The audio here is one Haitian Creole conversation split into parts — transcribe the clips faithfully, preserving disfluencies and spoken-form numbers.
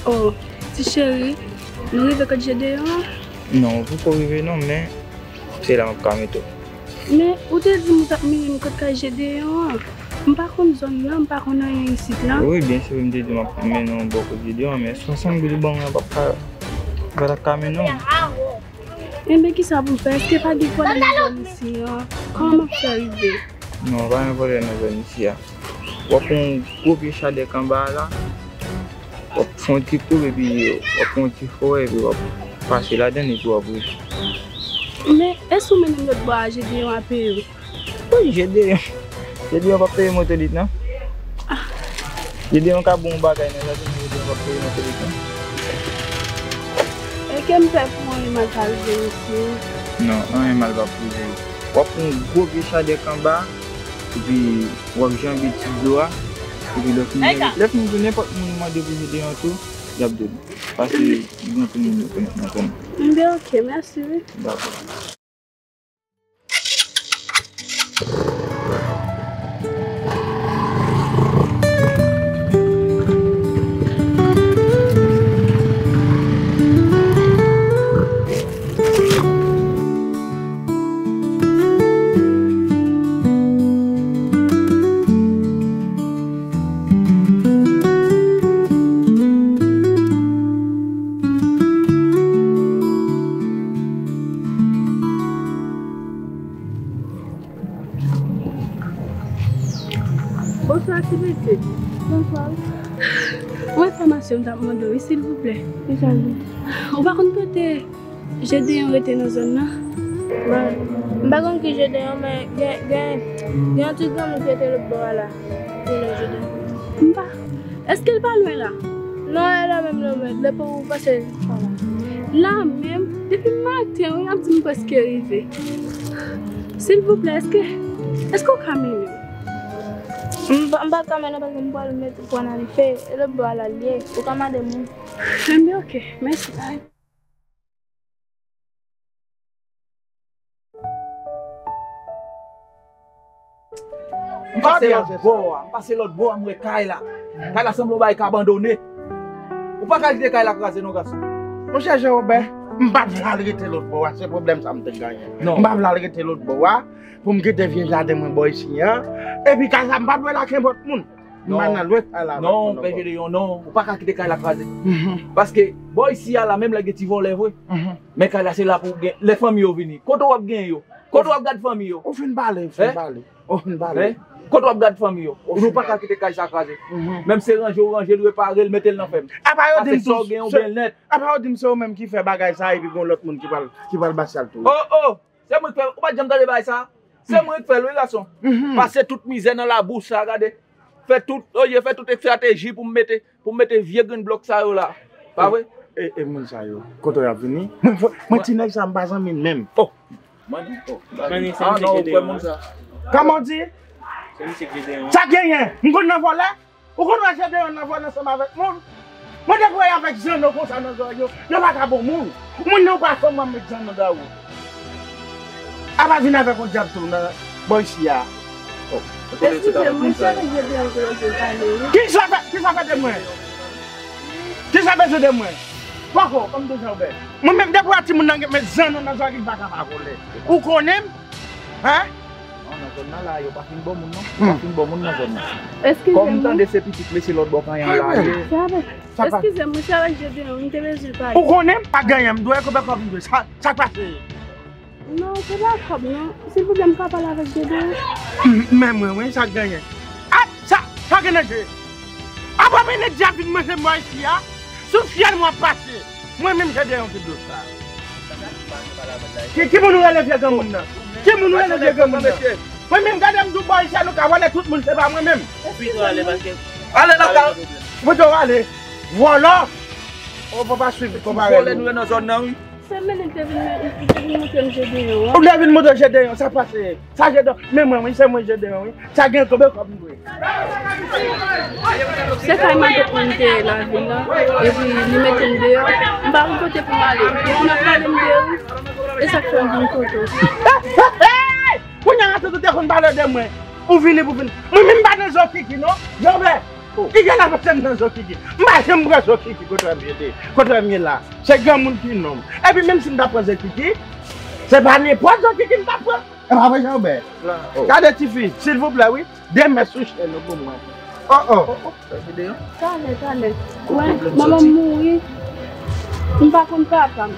Oh, ti cheri, nou rive kot Jedeyon an? Non, poko rive non, men se la m ap ka mete w. Men ou te di m ou t ap mennen m kot kay Jedeyon an. M pa konn zòn nan, m pa konn anyen isit la. Wi, byen si m te di m ap mennen w bò kot Jedeyon an, men swasant goud ou ban mwen an p ap ka, pa t ap ka mennen w. Enben, kisa pou m fè? Èske pa gen vòlè nan zòn isi an? Kòman m ap fè rive? Non, pa gen vòlè nan zòn isi a. W ap pran yon gwo pye chadèk anba a la, w ap fè yon ti koub epi w ap pran yon ti forè epi w ap pase ladann epi w ap rive. Men, e si w mennen m lòt bò a, Jedeyon ap peye w? Wi, Jedeyon. Jedeyon p ap peye motolit non. Jedeyon ka bon bagay nan lavi, men Jedeyon p ap peye motolit non. E ke m fè pou anyen mal pa rive mesye? Non, anyen mal p ap rive. W ap pran yon gwo pye chadèk anba, epi w ap janbe ti dlo a, epi lè w fin janbe, lè w fin janbe nenpòt moun ou mande pou Jedeyon tou, y ap di w. Paske gen anpil moun yo konèt nan zòn nan. Enben, oke, mèsi wi. Dakò. Bonswa, ti pitit. Bonswa. Yon enfòmasyon m t ap mande w wi, silvouplè. Kisa l ye? Ou pa konn kote Jedeyon rete nan zòn nan? Bon, m pa konn ki Jedeyon, men gen, gen, gen yon ti granmoun ki rete lòt bò a la. Ki non Jedeyon? M pa. Èske l pa lwen la? Non, e la menm, la menm. Depi ou pase, la menm. Depi maten, wi, y ap di m prèske rive. Silvouplè, èske, èske w ka mennen m? M pa, m pa ka mennen w paske m pral mete pwa nan dife. E lòt bò a la l ye. Ou ka mande moun. Enben, oke. Mèsi. Bye. M pase lòt bò a, m pase lòt bò a, m wè kay la. Kay la sanble yon bagay k abandone. Ou pa ka kite kay la kraze non, gason. Monchè Jean Robert, m pa t vle al rete lòt bò a, se pwoblèm sa m te genyen. Non. M pa vle al rete lòt bò a, pou m kite vye jaden mwen bò isi an. Epi kay sa, m pa t vle lage nenpòt moun. M pa nan lwe kay la avèk moun ankò. Non, Pè Jedeyon, non, ou pa ka kite kay la kraze. Mhm. Paske bò isi a la, menm lè gen ti vòlè vre. Mhm. Men kay la se la pou gen, lè fanmi yo vini. Kote w ap gen yo? Kote w ap gad fanmi yo? Ou fin pale, ou fin pale. Ou fin pale. Kote w ap gad fanmi yo? Ou pa ka kite kay sa kraze. Mhm. Menm se ranje ou ranje l, repare l, mete l nan fèm. Apa yo di m tou, sa w gen, ou byen nèt. Apa yo di m se ou menm ki fè bagay sa epi gon lòt moun ki pral, ki pral ba sal tou. Oh, oh! Se mwen k fè l. Ou pa t janm tande bagay sa? Se mwen k fè l, wi, gason. Mhm. Pase tout mizè nan labou sa, gade. Fè tout, oye, fè tout estrateji pou m mete, pou m mete vye grenn blòk sa yo la. Pa vre? E, e moun sa yo, kote y ap vini? Mwen, mwen, mwen ti nèg sa, m pa zanmi l menm. Oh! Mani, oh. Mani, se misye ki te devan. Kòman w di? Se misye ki te devan. Sa genyen? M konn nan vòlè? Ou konn wè Jedeyon nan vòlè ansanm avèk moun? Mwen te kwè avèk zanno konsa nan zòrèy yo, yo pa ka bon moun. Moun nan ou pa fanm w ap met zanno nan ou. A pa vin avèk yon dyab tou nan bò isi a. Oh, eskize m, mwen se avèk Jedeyon ke yo te pale, wi. Kisa fè, kisa fè de mwen? Kisa bezwen de mwen? Poko, kòm de jan ou bèl. Mwen menm depi w a timoun nan gen met zanno nan zòrèy li pa ka pa vòlè. Ou konnen m? Hein? Non, nan zòn nan la, yo pa fin bon moun, non. Yo pa fin bon moun nan zòn nan. Kòm m tande se pitit mesye lòt bò kanyan la ye. Eskize m, mwen se avèk Jedeyon, m te bezwen pale. Ou konnen m pa genyen, m dwe konbyen kòb m dwe. Sa, sa k pase? Non, se pa kòb, non. Silvouplè, m ka pale avèk Jedeyon? Men mwen, wi, sa k genyen. Ap, sa, sa gen nan je. Apa mennen dyab vin manje mwen isi a? Sou fyèl mwen ap pase. Mwen menm Jedeyon ki dlo sa. Ki, ki moun ou rele vye granmoun nan? Ki moun ou rele vye granmoun nan? Mwen menm gade m di w bò isi a nou ka vòlè tout moun, se pa mwen menm. Ale nan kay. Kote w ale? Vòlò. Ou pa swiv, konpare nou. Vòlè nou ye nan zòn nan, wi. Se mennen te vin, te vin montre m Jedeyon an. Ou te vin montre Jedeyon, sa pase. Sa Jedeyon, men mwen, wi, se mwen Jedeyon, wi. Sa gen konbyen kòb m dwe? Se kay matant mwen m te ye lavil la, epi li mete m deyò. M pa konn kote pou m ale. Epi m ap pale m deyò, wi. E sa k fè m vin kote w. Kounye a matant ou te konn pale de mwen. Ou vini pou vin. Mwen menm m pa nan zòkiki, non. Jovè. Ki gen la pase m nan zo Kiki? M pa janm pran zo Kiki kote w ye de, kote w ye la. Se granmoun ki nonm. Epi menm si m ta pran zo Kiki, se pa nenpòt zo Kiki m ta pran. E pa vre, Jean Robert? Gade tifi, silvouplè, wi. Demen sou chen nou pou mwen. Oh, oh. Talè, talè. Wè, manman m mouri. M pa konn papa m.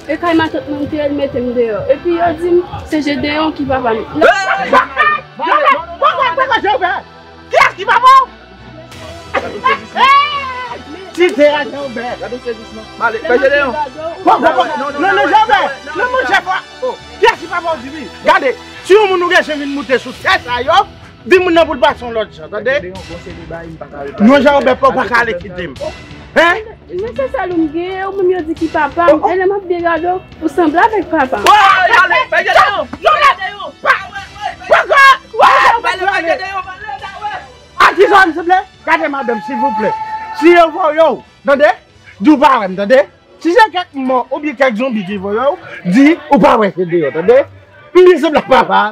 E kay matant mwen m te ye, l mete m deyò. Epi yo di m, se Jedeon ki papa m. Poko, poko, Jean Robert! Kiyès ki papa w? Ti te a Jean Robert. Gade w sezisman. Male, fè Jedeon. Poko, poko. Non, non, Jean Robert. Non, monchè, fò. Kiyès ki papa w di wi? Gade, si yon moun ou gen chen vin moute sou tè sa yo, di moun nan pou l pase yon lòt jan, tande? Non, Jean Robert, pa w pa ka ale kite m. Hein? Men se sèl ou m gen, ou menm yo di ki papa m. E lè m ap byen gade w, ou sanble avèk papa m. Woy, ale, fè Jedeon. Poko! Poko! Poko! Poko! A kisa w sanble? Gade madanm, silvouplè. Si yo voye w, tande? Di w pa wè m, tande? Si se kèk mò oubyen kèk zonbi ki voye w, di ou pa wè Jedeon, tande? M byen sanble ak papa.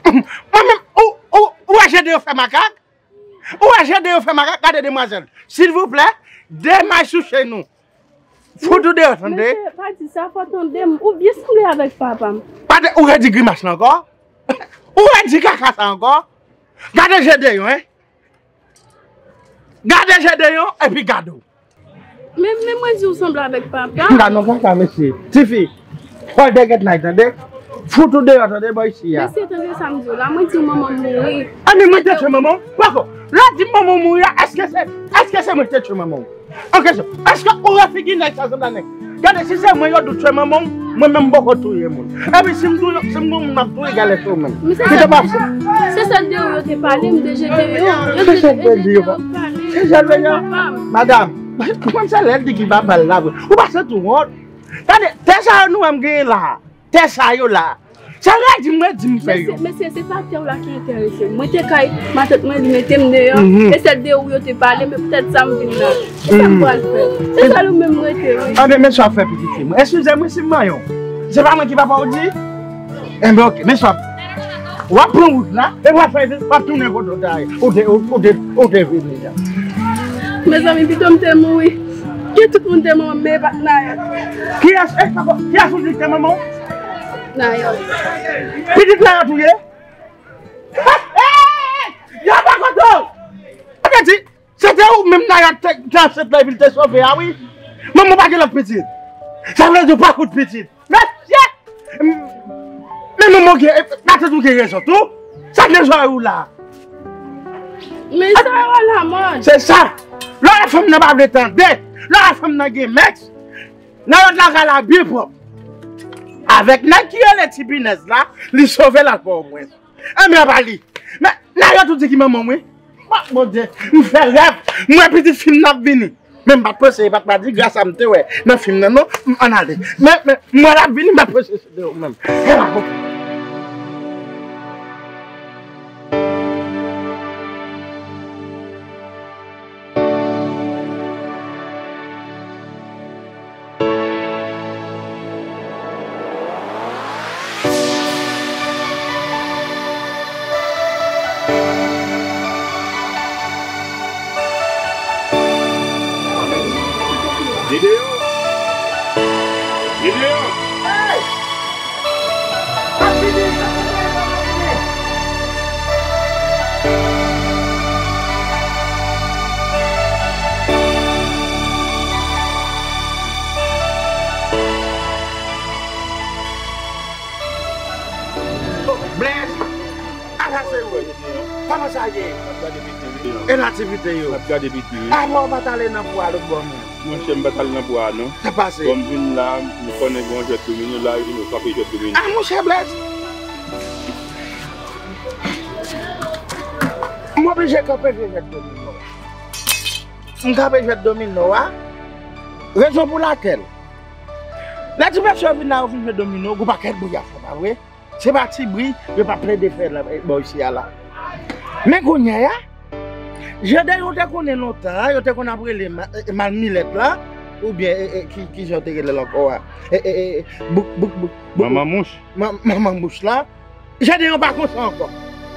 Mwen menm, ou, ou, ou wè Jedeon fè makak? Ou wè Jedeon fè makak? Gade demwazèl. Silvouplè, demay sou chen nou. Fout ou deyò, tande? Mesye, pa di sa, fò tande m. Ou byen sanble avèk papa m. Pa de, ou redi grimas la ankò? Ou redi kaka sa ankò? Gade Jedeon, hein? Gade Jedeon, epi gade w. Men, men mwen di ou sanble avèk papa. M pa nan kaka, mesye. Tifi, fò w degèt nay, tande? Fout ou deyò, tande, bò isi a. Mesye, tande sa m di w la. Mwen di w manman m mouri. A, men mwen te tchwe manman w? Poko. Lè w di manman w mouri a, èske se, èske se mwen ki te tchwe manman w? An kesyon, èske ou wè figi nèg sa sanble a nèg? Gade, si se mwen yo di w tchwe manman w, mwen menm m poko touye moun. Epi si m touye, si m gon moun m ap touye, gade se ou menm. Kite pase. Se sèl de ou yo te pale, m de Jedeon. Yo te, se sèl de li yo pa. Se sèl de yo. Madanm, kòman se lè l di ki papa l la vre? Ou pa santi w wont? Gade, tè sa yo nou wè m genyen la. Tè sa yo la. Sa redi m redi m fè yo. Mesye, mesye, se pa tè w la ki enterese m. Mwen te kay matant mwen, li mete m deyò. E sèl de ou yo te pale, men poutèt sa m vin la. Kisa m pral fè? Se sèl ou menm m rete, wi. Anben, men sa w ap fè pitit fi mwen. Eskize mwen si m manyen w. Se pa mwen ki papa w di? Enben, oke, men sa w ap, w ap pran wout la, e w ap fè, w ap tounen kote w te, ou te, ou te, ou te vini a. Mezanmi, pito m te mouri. Ke tout moun te manman m, men e pa t Nayòt. Kiyès, e, papa, kiyès ou di ki te manman w? Nayòt. Pitit Nayòt ou ye? Yo pa kontan! Sa vle di, se te ou menm Nayòt te, te ansent la epi l te sove a, wi. Manman w pa gen lòt pitit. Sa vle di w pa kout pitit. Mesye! Men manman w gen, matant ou gen rezon tou. Sa gen zòrèy ou la. Men sa yo alamòd. Se sa. Lè w wè fanm nan pa vle tande. Lè w wè fanm nan gen mèks. Nayòt lakay la byen pwòp. Avèk nèg ki rele Ti Pinèz la, li sove l al Pòtoprens. Enben, apa li. Men, Nayòt ou di ki manman w, wi. Bondye, m fè rèv. M wè pitit fi m nan ap vini. Men m pa t panse, e pa t pa di gras a m te wè nan fim nan, non. M ann ale. Men, men, m wè l ap vini, m pa t panse se de ou menm. E pa bon. Videyo! Videyo! Hey! Blaise! Ala se ou! Kòman sa ye? N ap gade piti, wi. E la ti piti yo? N ap gade piti, wi. Apa w pa t ale nan bwa lòt bò, non? Monchè, m pa t al nan bwa a, non. Sa pase? Bon, m vin la, m konnen gen yon jwèt domino la, yo kanpe jwèt domino. A, monchè Blaise! M oblije kanpe jwe jwèt domino. M kanpe jwèt domino a. Rezon pou lakèl, lè ti mesye yo vin la, yo vin jwe domino, gon pakèt bri ap fè, pa vre? Se pa ti bri, yo pa plede fè la, eh, bò isi a la. Men kounye a, Jedeon te konnen lontan an, yo te konn ap rele ma-, eh, Malmilèt la, oubyen, eh, eh, ki, ki jan yo te rele l ankò a? Eh, eh, eh, bouk, bouk, bouk, bouk. Manman mouch. Ma-, manman mouch la. Jedeon pa konsa ankò.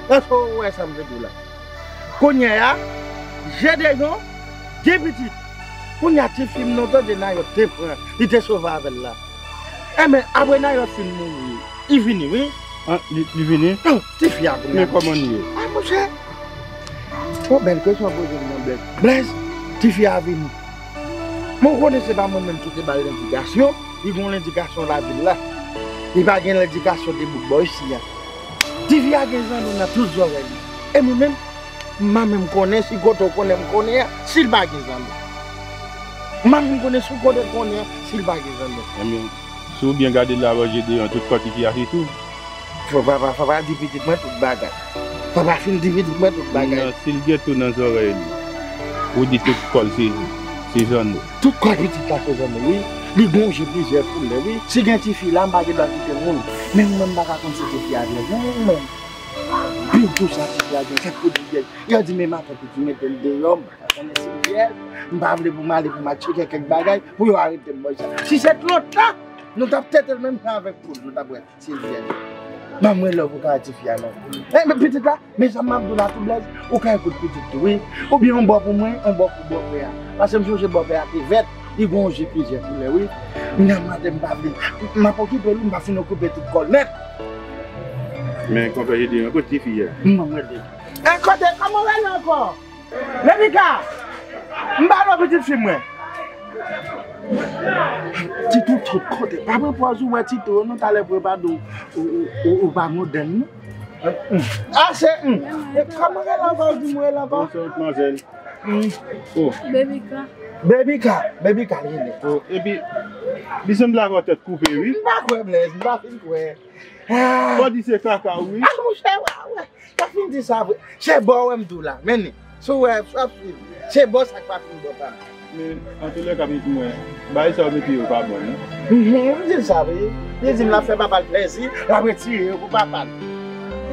Èske w wè sa m vle di w la? Kounye a, Jedeyon gen pitit. Kounye a tifi m nan tande Nayòt te pran, li te sove avè l la. Enben, apre Nayòt fin mouri, li vini, wi. An, li, li vini? Oh, tifi a kounye a. Men kòman l ye? A, monchè. Bon, bèl kesyon w poze m nan, Blèz. Blèz, tifi a vini. Men w konnen se pa mwen menm ki te ba l lendikasyon, li gen yon lendikasyon lavil la. Li pa gen lendikasyon de bouk bò isi a. Tifi a gen zanno nan tout zòrèy li. E mwen menm, m pa menm konnen si kote w konnen m konnen an, si l pa gen zanno. M pa menm konnen si kote w konnen an, si l pa gen zanno. Enben, si w byen gade l avan Jedeyon, tout kò tifi a se twou. Fò papa, fò papa di pitit mwen tout bagay. Papa fin di pitit mwen tout bagay. Non, si l gen twou nan zòrèy li, ou di tout kò l se, se zanno. Tout kò pitit la se zanno, wi. Li gonfle plizyè koulè, wi. Si gen tifi la, m pa gen dwa kite moun. Men mwen, m pa ka konn si tifi a gen zanno, mwen. Pi tou sa, tifi a gen, se pou di gen. Yo di, men matant ou ki mete l deyò, m pa ka konnen si l vyèj. M pa vle pou m ale pou m al tcheke kèk bagay, pou yo arete m bò sa. Si se t lontan, nou t ap tete l menm jan avèk poul, nou t ap wè. Silvyèj. Ban mwen love ou ka tifi a non. E, men pitit la, men sa m ap di w la tou, Blèz, ou ka ekout pitit tou, wi. Oubyen yon bò pou mwen, yon bò pou bòpè a. Paske m sonje bòpè a te vèt, li gon je plizyè koulè, wi. Kounye a maten m pa vle. M ap okipe l, m pa fin okipe tout kò l nèt. Men konpè Jedeyon, kote tifi a? M ban mwen de. E kote, kòman w rele ankò? Rebecca! M ba nou pitit fi mwen. Tito tout kote. Pa pran pòz ou wè Tito non, talè pou yo pa di w, ou, ou, ou, ou pa modèn non. Ah, se, hmm. E kòman rele ankò, ou di m rele ankò? Bonsoir, mademoiselle. Hmm. Oh. Rebecca. Rebecca, Rebecca, rele. Oh, epi, li sanble avè w tèt koupe, wi. M pa kwè, Blèz, m pa fin kwè. Ah. Fò di se kaka, wi. Ah, monchè, wè, wè. Sa fin di sa vre. Se bò wè m di w la. Men li. Si w wè, w ap swiv. Se bò sa k pa fin bò pa m. Men, antoulèka, pitit mwen, bagay sa yo mete yo pa bon, non? Mhm, m di l sa vre. Li di m l ap fè papa l plèzi, l ap retire yo pou papa l.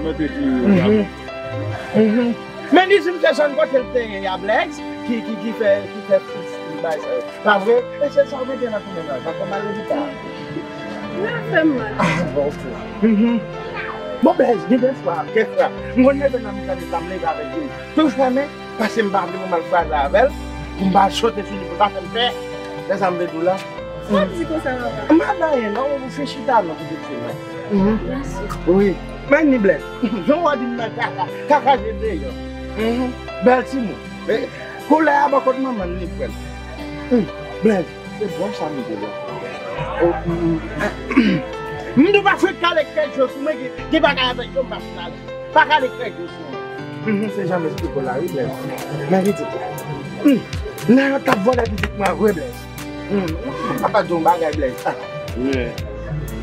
Mwen retire yo pa bon. Mhm. Mhm. Men li di m se zòn kote l te ye a Blèz, ki, ki, ki fè, ki fè bagay sa yo. Pa vre? E se sa w mete nan tounen la. Pa fè mal, Rebecca. Sa fè m mal. Ah, bon, ok. Mhm. Bon, Blèz, gen de fwa, kèk fwa, m konn leve nan mitan nèt la, m leve avèk dlo. Tou fèmen, paske m pa vle pou m al kwaze avè l, pou m pa sote sou li, pou l pa fè m pè. Se sa m vle di w la. Sa w di konsa, papa? M pa di anyen, non, ou fin chita, non, pitit fi mwen. Mhm. Mèsi. Wi. Men ni Blèz. Jan w di m nan kaka, kaka je deyò. Mhm. Bèl timoun. E, koulè a bò kot manman l li pran. Hmm, Blèz, se bon sa m di la. Oh, hmm, hmm. M di w pa fèk kale kèk jou sou mwen ki, ki pa ka avèk yo, m pa fin ale. Pa kale kèk jou sou mwen. Hmm, se jan m esplike w la, wi, Blèz. Men pitit la. Hmm, nan yo t ap vòlè pitit mwen vre, Blèz. Hmm, papa di yon bagay, Blèz. Ah. Men,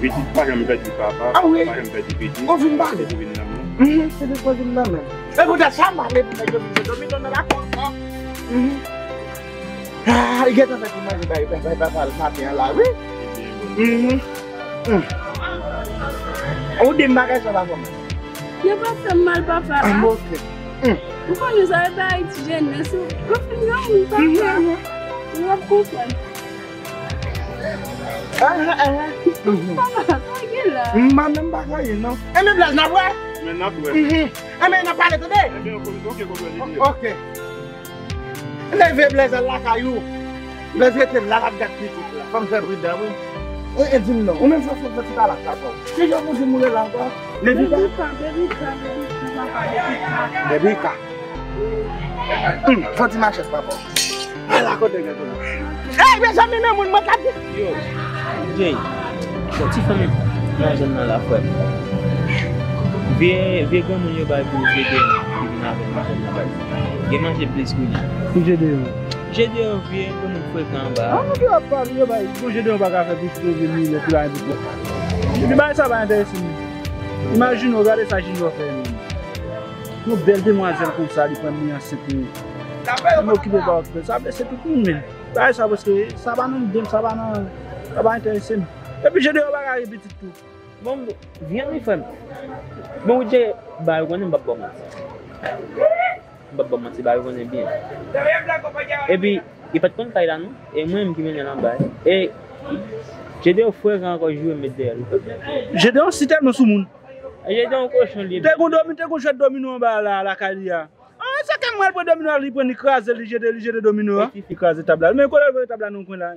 pitit pa janm pèdi papa, ah, wi, pa janm pèdi pitit. Ou vin pale. Se pou vin nan men. Hmm, se pou vin nan men. E poutèt sa, m pa vle pou nèg yo vin fè domino nan lakòz, non. Mhm. Ah, li gentan fè ti manje bay, bay, bay papa l maten an la, wi. Mhm. Mm. Ou di m bagay sa pa fè m. Yo pa fè m mal, papa. Ah, ok. Mm. Ou konnen sa, e bay ti jèn nan, si w fin granmoun, papa. Mhm. Ou ap konprann. Ah, ah, ah. Mhm. Papa, sa gen la. M pa menm pa gen anyen, non. E men Blèz, n ap wè? Men n ap wè. Mhm. E men n ap pale, tande? Ebyen, ok, ok, ok, ok. Ok. Leve Blèz al lakay ou. Blèz rete la, l ap gad pitit la. Fò m fè pridan, wi. E, e, di m non. Ou menm fò, fò, fò ti pale ak papa w. Ki jan pou di m ou rele ankò? Rebecca? Rebecca, Rebecca, papa, Rebecca. Rebecca. Hmm, fò ti machèt papa w. Ala kote gen tou. Ey, mezanmi, men moun mwen ka di. Yo, Jay, bon, ti fanm nan zòn nan la, frè m. Vye, vye granmoun yo bay pou Jedeyon ki vin avè l nan zòn nan, bay. Gen manje plis kounye a. Pou Jedeyon. Jedeyon vye granmoun frekan anba a. Ah, yo ap pale, yo bay. Bon, Jedeyon pa ka fè pitit yo vin milè pou la vit la. Epi bagay sa pa enterese m. Imajine w, gade sa Junior fè menm. Yon bèl demwazèl konsa, li pran li ansent li. Li okipe pa okipe. Sa blese tout moun menm. Bagay sa, paske sa pa nan lide m, sa pa nan, sa pa enterese m. Epi Jedeyon pa ka gen pitit tou. Bon, vye wi, frè m. Bon, ou te ba yo konnen m p ap ba w manti. M p ap ba w manti, ba yo konnen byen. Epi, li pa t konn kay la, non. E mwen menm ki mennen l anba. E Jedeyon frekan ankò, joure m met dèyè l. Jedeyon si tèlman sou moun. Jedeyon kochon li ye. Te gon domi, te gon jwèt domino anba la, lakay li a. Ah, sa ke Mwen pran domino a, li pran, li kraze, li jete, li jete domino a. Li kraze tab la. Men kote l voye tab la nan kwen la?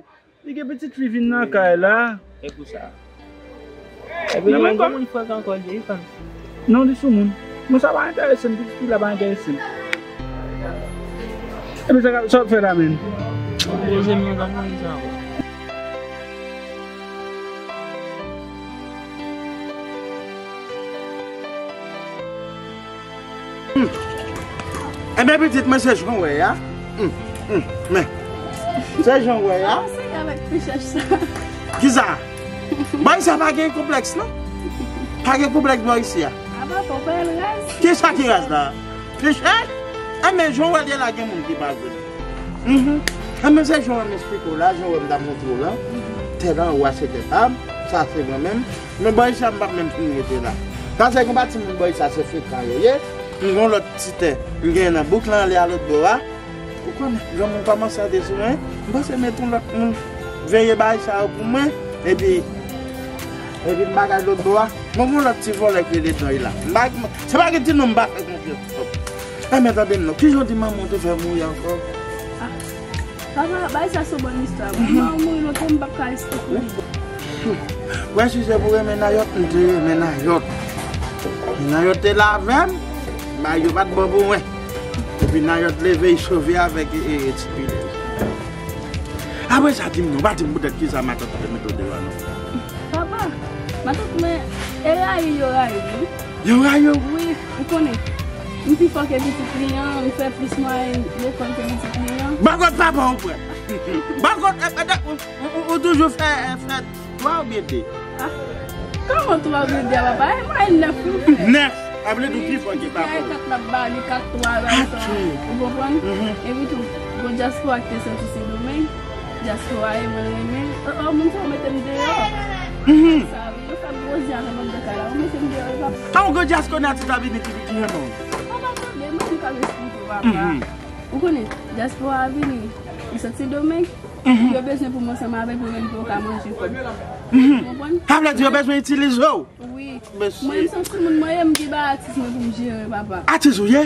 Li gen pitit fi vin nan kay la. E pou sa. Epi li yon moun fwèk ankò, li fanm. Non, li sou moun. Mwen sa pa enterese m, pitit fi la pa enterese m. Epi sa, sa w ap fè la menm? Mezanmi, yon granmoun sa ankò. Hmm. Enben pitit mwen se jan w wè a. Hmm, hmm, men. Se jan w wè a. Kisa? Bòy sa pa gen konplèks non. Pa gen konplèks bòy isi a. Kisa ki raz la? Kisa? Enben jan w wè l ye la gen moun ki pa jwenn. Mhm. Enben se jan w wè m esplike w la, jan w wè m ta montre w la. Tè la anwo a se tè pa m, sa se mwen menm. Men bòy sa m p ap menm fin rete la. Paske konpa timoun bòy sa se frekan yo ye. M gon lòt ti tè m genyen nan bouk lan ale a lòt bò a. Ou konnen, granmoun kòmanse ante sou mwen. M panse met yon lòt moun veye bagay sa yo pou mwen. Epi, epi m bagay lòt bò a. Mwen gon lòt ti vòlè k rele Doy la. M pa, se pa gen ti non m pa fè konfyans twòp. Enben tande m non. Kijan w di manman w te fè mouri ankò? Papa, bay sa se yon bòn istwa. Manman mouri lontan, m p ap ka esplike w li. Wè, si se pou renmen Nayòt, m te renmen Nayòt. Nayòt te la avè m, bay yo pa t bon pou mwen. Epi Nayòt leve, li sove avèk e, e, ti pilèj. Apre sa, di m non, pa di m poutèt kisa matant ou te mete w deyò a non. Papa, matant mwen, e rayi yo rayi m wi. Yo rayi w? Wi, ou konnen. M pi fò ke pitit li an, m fè plis mwayen lekòl ke pitit li an. Bòkòt papa w pran. Bòkòt, e, e, ou, ou, ou toujou fè, e, fè twa oubyen de? Ah, kòman twa oubyen de a, papa? E mwayen nèf wi. Nèf? Sa vle di w pi fò ke papa w. Kat la ba li, kat twa la. Ou konprann? Mhm. Epi tou, gon dyaspora ki te soti Sendomeng. Dyaspora e mwen renmen. Oh, oh, moun sa yo mete m deyò. Mhm. Sa wi, yo fè m gwo zye avè m anndan kay la. Yo mete m deyò, yo pa. An, gon dyaspora ki ta vini ki, ki renmen w. Papa, tande, mwen m ka esplike w, papa. Mhm. Ou konnen, dyaspora a vini, li soti Sendomeng. Mhm. Yo bezwen pou m ansanm avèk yo, menm pou yo ka manje kòb. Mhm. Ou konprann? Sa vle di yo bezwen itilize w. Wi. Mesye. Mwen, m se yon timoun mwen ye, m gen bagay atis mwen pou m jere, papa. Atis ou ye?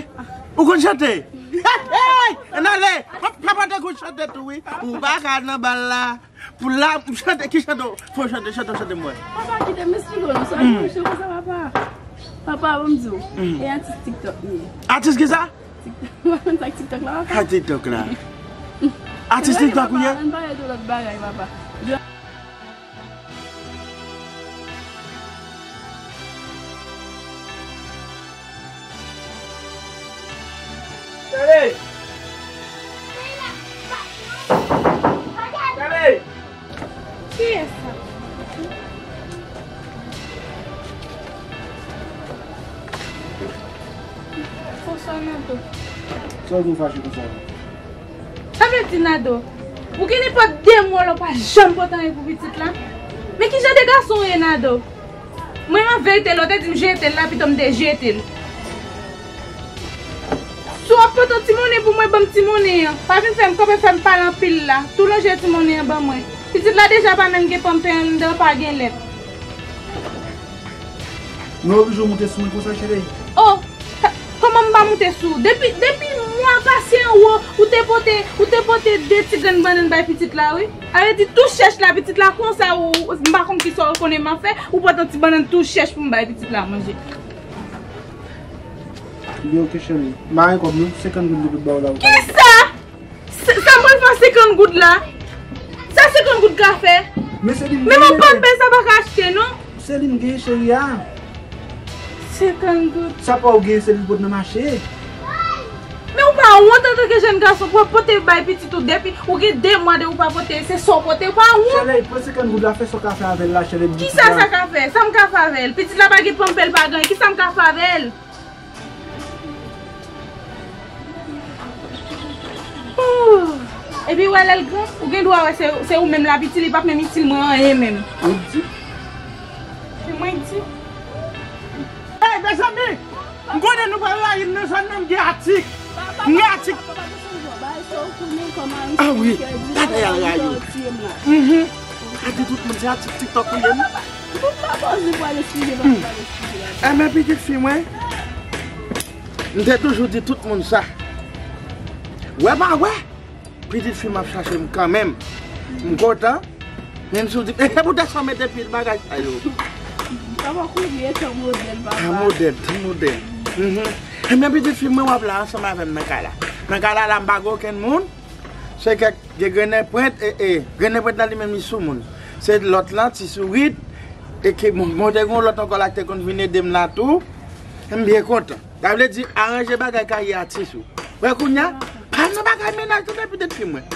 Ou konn chante? Hey, hey! Ann ale! Papa te konn chante tou, wi. Ou pa ka nan bal la. Pou la, chante, ki chante? Fò chante, chante, chante mwen. Papa, kite m esplike w non. Sa mouche konsa, papa. Papa, ban m di w. E atis TikTok li ye. Atis ki sa? TikTok. Ou pa konn sa k TikTok la, papa? Sa TikTok la? Atis TikTok ou ye? Ann pale de lòt bagay, papa. Tande! Tande! Kiyès sa? Fwanswa Nado. Sa w vin fache konsa? Sa vle di Nado, ou gen nenpòt de mwa la w pa janm pote anyen pou pitit la? Men ki jan de gason w ye Nado? Mwen an verite lè w te di m jete l la pito m te jete l. Si w ap pote yon ti monnen pou mwen, ban m ti monnen an. Pa vin fè m kanpe fè m pale anpil la. Tou lonje ti monnen an ban mwen. Pitit la deja pa menm gen panpè anndan, pa gen lèt. Nou oblije w moute sou mwen konsa, cheri? Oh, ka-, kòman m pa moute sou ou? Depi, depi mwa pase anwo, ou te pote, ou te pote de ti grenn bannann bay pitit la, wi. Sa vle di tou chèch la, pitit la konsa, ou, ou, m pa konn kisa w konnen m ap fè, ou pote yon ti bannann tou chèch pou m bay pitit la manje. Byen, ok, cheri. M pa gen kòb, non. Senkant goud m te pot ba w la, ou ka... Kisa? Sa, sa m pral fè senkant goud la? Sa senkant goud ka fè? Men se li m genyen. Menm yon panpè sa pa ka achte, non. Se li m genyen, cheri a. Senkant goud. Sa pa ou genyen, se li l pot nan mache. Men ou pa wont antanke jèn gason pou w ap pote bay pitit ou depi ou gen de mwa de ou pa pote, se sa w pote, ou pa wont? Cheri, pran senkant goud la, fè sa w ka fè avè l la, cheri. Kisa sa ka fè? Sa m ka fè avè l? Pitit la pa gen panpè, l pa gen anyen. Kisa m ka fè avè l? Ooh. Epi wè lè l gran, ou gen dwa wè se, se ou menm l ap itil, li p ap menm itil mwen anyen menm. Ou di? Se mwen k di. Hey, mezanmi! M konnen nou pral rayi m nan zòn nan, m gen atik. M gen atik. Ah wi, gade al rayi w. Mhm. A di tout moun se atik TikTok ou ye, non? Enben pitit fi mwen, m te toujou di tout moun sa. Wè pa wè? Pitit fi m ap chache m kanmenm. M kontan. Menm si w di, e, se poutèt sa w mete pil bagay sa yo. Papa, kounye tan modèl, papa. Tan modèl, tan modèl. Mhm. Ebyen, pitit fi m, mwen w ap la ansanm avè m nan kay la. Nan kay la, la, m pa gen okenn moun. Se kèk, gen Grennen Pwent, e, e, Grennen Pwent la, li menm, li sou moun. Se lòt lan, Ti Sourit, e ke, bon, bon, te gen yon lòt ankò la ki te konn vin ede m la tou. M byen kontan. Sa vle di, aranje bagay kay atis ou. Wè kounye a, pa nan bagay mennaj tande pitit fi mwen.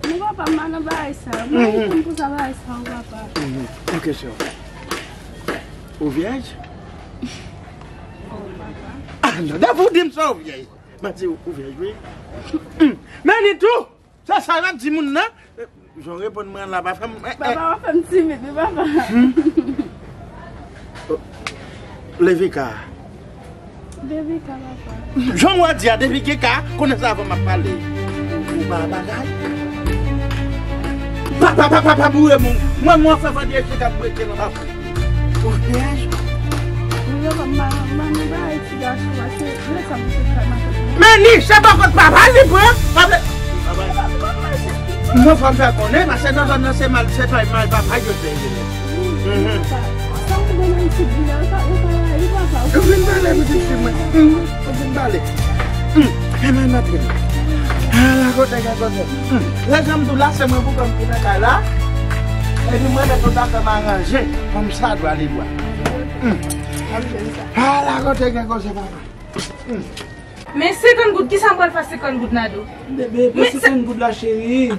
Non, papa, m pa nan bagay sa. Mwen, mhm, konn pou sa bagay sa, ou papa. Mhm. Ok, sè. Ou vyèj? Oh, papa. Ah, non, depi w di m sa, ou vyèj. M a di ou, ou vyèj, wi. Hmm. Men li tou! Se sa l ap di moun nan. Jan w reponn mwen la, pa fè m, eh, eh. Papa, pa fè m timid, wi, papa. Hmm? Oh. Levika. Devika, papa. Jan w a di a, Devika, konnen sa avan m ap pale. Ou pa bagay. Papa, papa, papa, boure moun. Mwen, mwen, fè vande ki t ap breke nan bafou. Ou vyèj? Wi, papa, m pa, m pa nan bagay ti gason, paske lè sa misye fè maten. Men ni, se pa kot papa li pran, pa vle. Mwen fò m fè konnen, paske nan zòn nan se mal, se pa mal papa yo te rele. Mhm. Sa ou gen nan isit, vin la, ou pa, ou pa, ou pa, ou pa. Ou vin pale, pitit fi mwen. Mhm. Ou vin pale. Hmm. E men nan tele. Ala kote gen koze. Hmm. Lè jan m di w la, se mwen pou kòm ki nan kay la. Epi mwen, mèt ou ta fè m aranje. Kòm sa dwa li dwa. Hmm. Ala kote gen koze, papa. Hmm. Men senkant goud, kisa m pral fè senkant goud, Nado? Bebe, pran senkant goud la, cheri.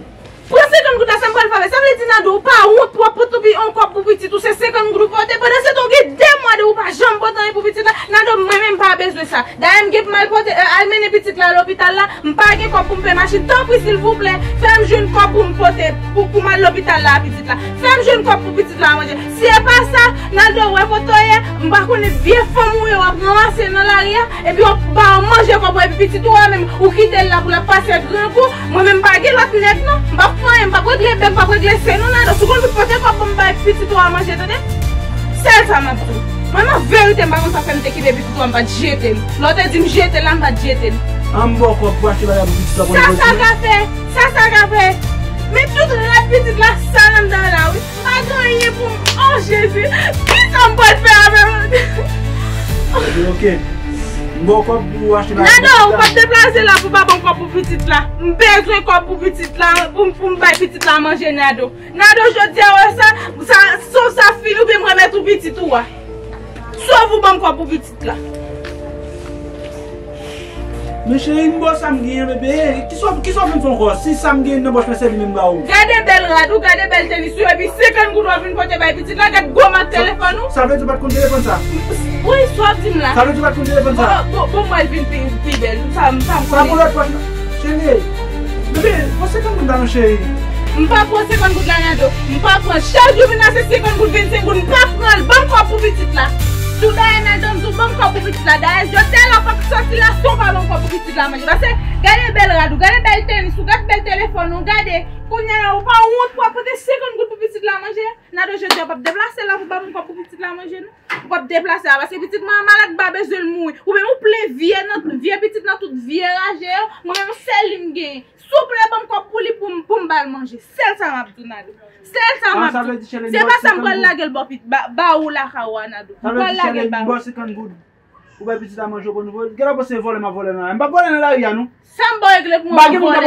Pran senkant goud la, sa m pral fè avè l? Sa vle di, Nado, ou pa wont pou w ap pote yon kòb pou pitit ou, se senkant goud ou pote. Pandan se tan, ou gen de mwa de ou pa janm pote anyen pou pitit la. Nado, mwen menm m pa bezwen sa. Dayè, m gen pou m al pote, eh, al mennen pitit la lopital la. M pa gen kòb pou m peye machin. Tanpri, silvouplè, fè m jwenn kòb pou m pote, pou, pou m al lopital la a pitit la. Fè m jwenn kòb pou pitit la a manje. Si e pa sa, Nado, wè kote w ye, m pa konnen vye fanm ou ye, w ap ranmase nan lari a, epi w ap ba yo manje kòb ou, epi pitit ou a menm, ou kite l la pou l ap pase grangou. Mwen menm, m pa gen lòt nèg, non. M p ap fè anyen, m p ap regle bèk, m p ap regle sen, non, Nado. Si w konn pou pote kòb pou m bay pitit ou a manje, tande? Sèl sa m ap di w. Mwen, nan verite, m pa konn sa fè m te kite pitit ou a, m pa t jete l. Lè w te di m jete l la, m pa t jete l. An m ba w kòb pou achte bagay pou pitit la, pou... Sa, sa ka fè? Sa, sa ka fè? Men tout rad pitit la sal anndan la, wi. M pa gen anyen pou m. Oh, Jezi! Kisa m pral fè avè l? Ok, ok. M ba w kòb pou w achte bagay pou pitit la. Nado, ou p ap deplase la pou pa ban m kòb pou pitit la. M bezwen kòb pou pitit la, pou, pou m bay pitit la manje, Nado. Nado, jodi a, wè sa, sa, sòf sa fini, oubyen m remèt ou pitit ou a. Sòf ou ban m kòb pou pitit la. Men cheri, m ba w sa m genyen, bebe. Kisa, kisa w fin fè ankò? Si sa m genyen nan pòch mwen, se li menm m ba ou. Gade bèl rad ou, gade bèl tenis ou, epi senkant goud w ap vin pote bay pitit la, gad gwo mak telefòn ou. Sa vle di w pa t konn telefòn sa? Wi, sa w ap di m la. Sa vle di w pa t konn telefòn sa? Bon, bon, bon, mwen vin pi, pi bèl. Sa, sa m konnen. Sa pou lòt pòch la. Cheri, bebe, pran senkant goud la non, cheri. M pa pran senkant goud la, Nado. M pa pran. Chak jou vin la se senkant goud, vennsenk goud. M pa pran l. Ban m kòb pou pitit la. Tou dayè, Nado, m di w ban m kòb pou pitit la. Dayè, jodi a la w p ap sòti la san w pa ban m kòb pou pitit la manje. Paske, gade bèl rad ou, gade bèl tenis ou, gade bèl telefòn ou, gade. Kounye a la, ou pa wont pou w ap pote senkant goud pou pitit la manje? Nado, jodi a w p ap deplase la pou ban m kòb pou pitit la manje, non. Ou p ap deplase a, paske pitit mwen an malad, m pa bezwen l mouri. Ou menm ou plen vye nan, vye pitit nan tout vye raje yo, mwen menm sèl li m genyen. Souple, ban m kòb pou li pou m, pou m ba l manje. Sèl sa m ap di w, Nado. Sèl sa m ap di w. Se pa sa m pral lage l ba, ba ou lakay ou a, Nado. M pral lage l ba ou. Ou bay pitit la manje, ou konn vòlè. Gen lè w panse vòlè m ap vòlè nan lari a. M p ap vòlè nan lari a, non. Sa m ba w regle pou mwen, w ap vòlè.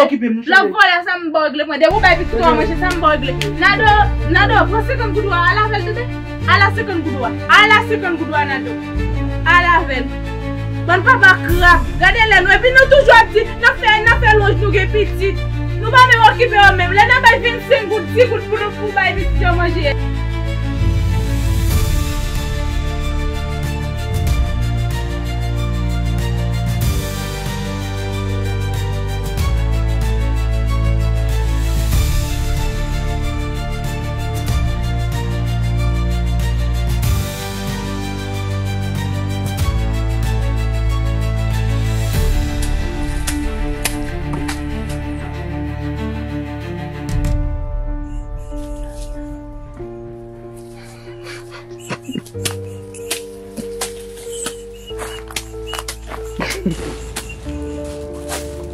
Lè w vòlè, sa m ba w regle pou mwen. Depi w bay pitit ou a manje, sa m ba w regle. Nado, Nado, pran senkant goud ou a, al avè l, tande. Al a senkant goud ou a. Al a senkant goud ou a, Nado. Al avè l. Bann papa krab. Gade lè nou. Epi nou toujou ap di, n ap fè, n ap fè lwanj nou gen pitit. Nou pa menm okipe yo menm. Lè n ap bay vennsenk goud, dis goud pou nou, pou bay pitit yo manje.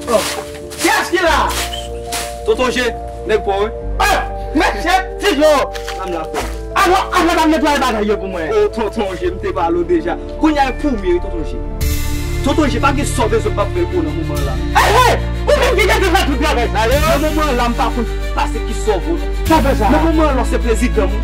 Oh, kiyès ki Tonton G, nèg pa w, wi. Ah! Mesye, Tizo! Ann la, frè. Alò, ann la, netwaye bagay yo pou mwen. O, Tonton G, m te pale w deja. Kounye a, e pou m ye, wi, Tonton G. Tonton G, pa gen sa w bezwen m p ap fè l pou w nan moman la. Hey, hey! Ou menm ki gentan fè tout travay sa yo. Nan moman la, m pa konn pase ki sa w vo, non. Sa fè sa. Nan moman la, w se prezidan m.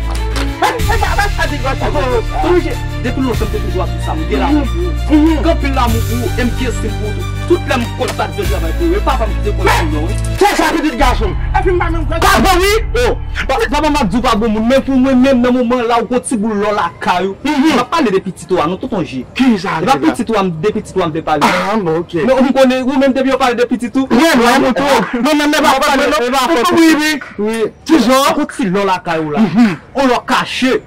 Hey, hey, pa, pa, pa di gòt sa. Tonton G, depi lontan, m te toujou ap di sa, m gen lanmou pou ou. M gen anpil lanmou pou ou, e m gen estim pou ou tou. Tout lè m konn pa t vle travay pou ou, e papa m ki te konn di non, wi. Se sa, pitit gason m. Epi m pa menm kwè. Papa, wi! O, pa, papa m ap di w pa bon moun, men pou mwen menm, nan moman la, ou gon ti boul lò lakay ou. M ap pale de pitit ou a, non, Tonton G. Ki sa? E pa pitit ou a, m, de pitit ou a m vle pale. Ah, bon, ok. Men ou konnen, ou menm depi yo pale de pitit ou. Wi, non, mouton. Non, men, men pa fòt mwen, non. Wi, wi. Wi. Ti Jean. Ou gon ti lò lakay ou la. On lò kache.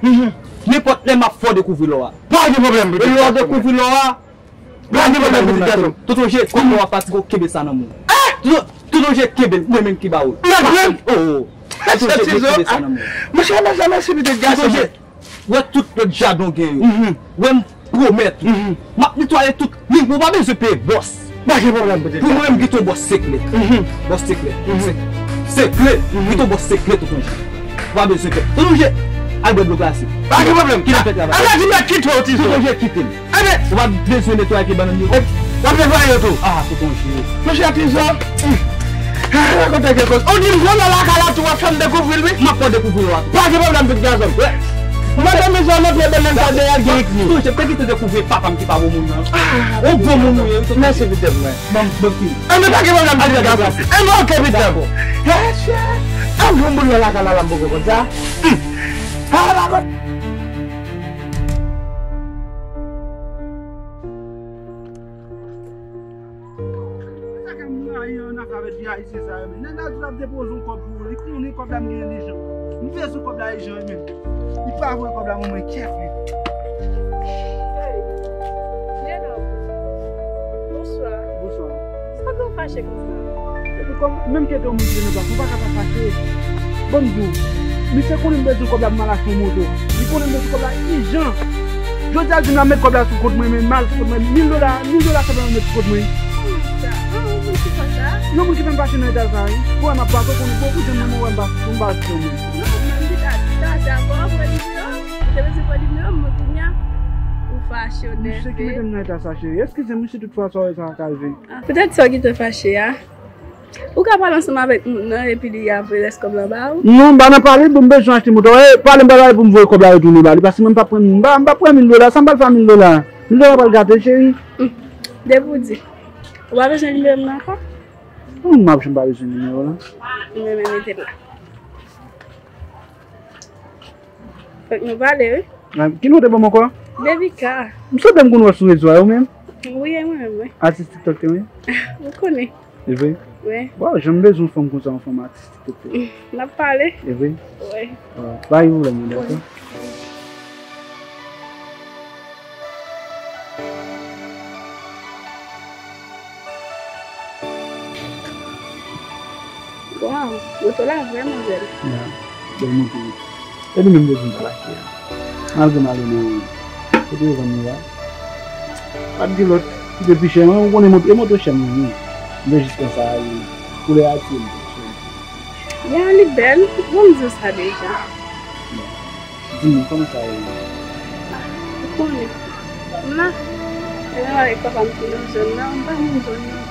Nenpòt lè m ap fè w dekouvri lò a. Pa gen pwoblèm, pitit gason m. E lè w dekouvri lò a, pa gen pwoblèm, pitit gason m. Tonton G, kòm w ap fatige, w kenbe sa nan men w. Tonton, Tonton G, kenbe l, mwen menm ki ba ou l. Mwen menm? O, o. Tonton G, kenbe sa nan men w. Monchè, mèsi, mèsi, pitit gason m. Tonton G, wè tout lòt jaden w gen yo. Wè m pwomèt ou. M ap netwaye tout. Li, ou pa bezwen peye bòs. Pa gen pwoblèm, pitit gason m. Pou mwen, m gen yon bòs sekrè. Bòs sekrè. Se, sekrè. M gen yon bòs sekrè, Tonton G. Ou pa bezwen pè. Tonton G, al bwè dlo glase. Pa gen pwoblèm. Kite m fè travay. Ala di mèt kite w, Ti Jean. Tonton G, kite m. Ebyen. Ou pa bezwen netwaye pye bannann yo. W ap netwaye yo tou. Ah, Tonton G. Monchè, Ti Jean. Ah, rakonte kèk koz. Ou di m gon lò lakay la tou, w ap fè m dekouvri l, wi. M ap fè w dekouvri lò a tou. Pa gen pwoblèm, pitit gason m. Wi. Mwen te bezwen nan pye bannann sa deyal gen ekri. Tonton G, te kite dekouvri papa m ki pa bon moun nan. Ah, ou bon moun ou ye, wi, Tonton G. Mèsi, pitit mwen. Bon, bon, fini. Enben, pa gen pwoblèm, pitit gason. Enben, oke, pitit. Dakò. Yes, yes. An bon boul la, lakay la, la, m poko konn sa. Hmm. Ah, dakò. Sa k ap rayi an afè avèk vye ayisyen sa yo, men. Nèg la di l ap depoze yon kòb pou ou, li konnen kòb la m gen ijan. M bezwen kòb la ijan, men. Li pa voye kòb la ban mwen, kèt li. Hey, Leonard. Bonswa. Bonswa. Sa fè w fache konsa? Epi kòm, menm ke te yon moun ki te nan plas, ou pa ka pa fache. Ban m di w, misye konnen m bezwen kòb la pou m al achte yon moto. Li konnen m bezwen kòb la ijan. Jodi a, l di m l ap met kòb la sou kont mwen, men m al sou kont mwen, mil dola, mil dola senpleman l met sou kont mwen. Kòman sa? An, yon moun ki fè w sa? Yon moun ki fè m fache nan eta sa, wi. Ou wè m ap pase, ou konnen, bon, ou jwenn mwen, ou wè m pa, m pa jwenn mwen. Non, men m te ka di sa, se avè w, pran nimewo. Ou te bezwen pran nimewo m, men kounye a, ou fache, w nève. Misye ki mete m nan eta sa, cheri. Eskize m, si toutfwa sa w wè sa ka rive. Ah, poutèt sa w gentan fache a. Ou ka pale ansanm avèk moun nan, epi li ap relès kòb la ba ou? Non, m pa nan pale, bon, m bezwen achte moto. E, pale, m pa pale pou m voye kòb la retounen ba li, paske mwen m p ap pran mil, m pa, m p ap pran mil dola, sa m pral fè a mil dola? Mil dola pral gate l, cheri. Hmm. Depi w di. Ou pa bezwen nimewo m nan ankò? Non, m ap janm pa bezwen nimewo w lan. Mwen menm mete l la. Fòk nou pale, wi. Ah, ki non w te ban m ankò? Devika. M sanble m konn wè w sou rezo a, ou menm? Wi, e mwen menm, wi. Atis TikTok te, wi? Ou konnen. E vre? Wi. Waw, jan m bezwen yon fanm konsa, yon fanm atis TikTok te. N ap pale. E vre? Wi. Waw, pa gen pwoblèm, dakò? Wi. Waw, moto la vrèman bèl. Ya, bèl moto wi. E li menm yo di m pa l achte a. Malgre m ale nan kote yo vann li a. Pa t gen lòt ki te pi chè. Mwen, ou konnen moto, e moto chè m wi. M te jis pran sa a wi. Koulè a tiye m. Ya, li bèl. Bon, m di w sa deja. Di m, kòman sa ye? Ou konnen. M la. Mwen avèk papa m ki nan zòn nan, m pa moun zòn nan.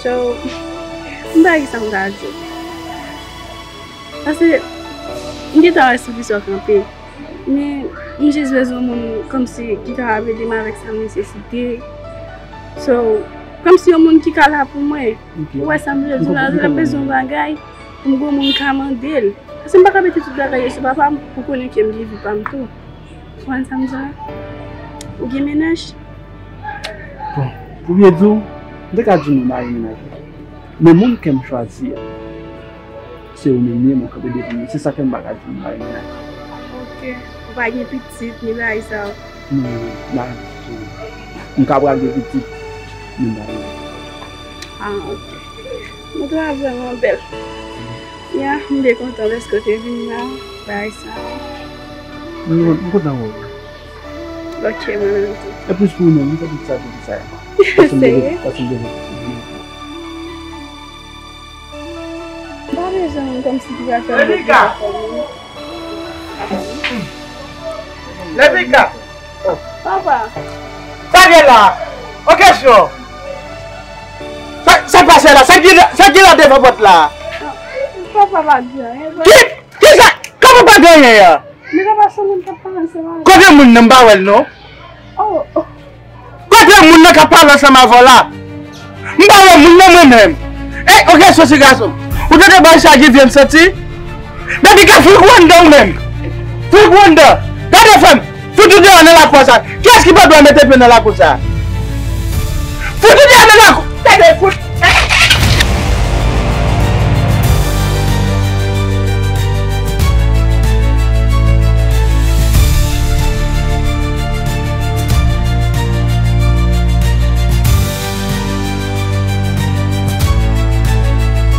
So, m pa gen sa m ta di w. Paske, m gentan wè sou ki sa w kanpe. Men, m jis bezwen yon moun kòmsi ki kapab ede m avèk sa m nesesite. So, kòmsi yon moun ki ka la pou mwen. Ok. Ou wè sa m vle di w la, lè m bezwen yon bagay, m gon moun m ka mande l. Paske m pa ka mete tout bagay yo sou papa m, ou konnen ke m gen vi pa m tou. Ou konprann sa m di w la? Ou gen mennaj? Bon, pou byen di w, m te ka di w non, m pa gen mennaj. Men moun kè m chwazi a, se ou menm li ye, mwen kanpe devan li. Se sa k fè m pa ka di m pa gen mennaj. Ok. Ou pa gen pitit, ni bagay sa yo? Non, non, m pa gen pitit. M ka pral gen pitit, men m pa gen pitit. Ah, ok. Moto a vrèman bèl. Ya, m byen kontan dèske w te vin la, bagay sa yo. M, m kontan wè w. Ok, mwen menm tou. E plis pou ou menm, m fè tout sa pou sa. Serye? Paske m bezwen, paske m bezwen. Jan kòmsi ki pral fè Rebecca. Rebecca. Papa. Sa gen la? Yon kesyon. Sa, sa pase la? Sa ki, sa ki la devan pòt la? Papa pa di anyen. Ki, ki sa? Kòman pa di anyen an? Men papa, se moun k ap pale ansanm avè m. Kote moun nan? M pa wè l non. Oh, oh. Kote moun nan k ap pale ansanm avè w la? M pa wè moun nan mwen menm. E, yon kesyon ti gason. Ou tande bagay sa ki vin santi? Baby, ka fout ou anndan ou menm. Fout ou anndan. Gade fè m. Fout ou deyò nan lakou sa. Kiyès ki pa dwe mete pye nan lakou sa? Fout ou deyò nan lakou. Gade fout.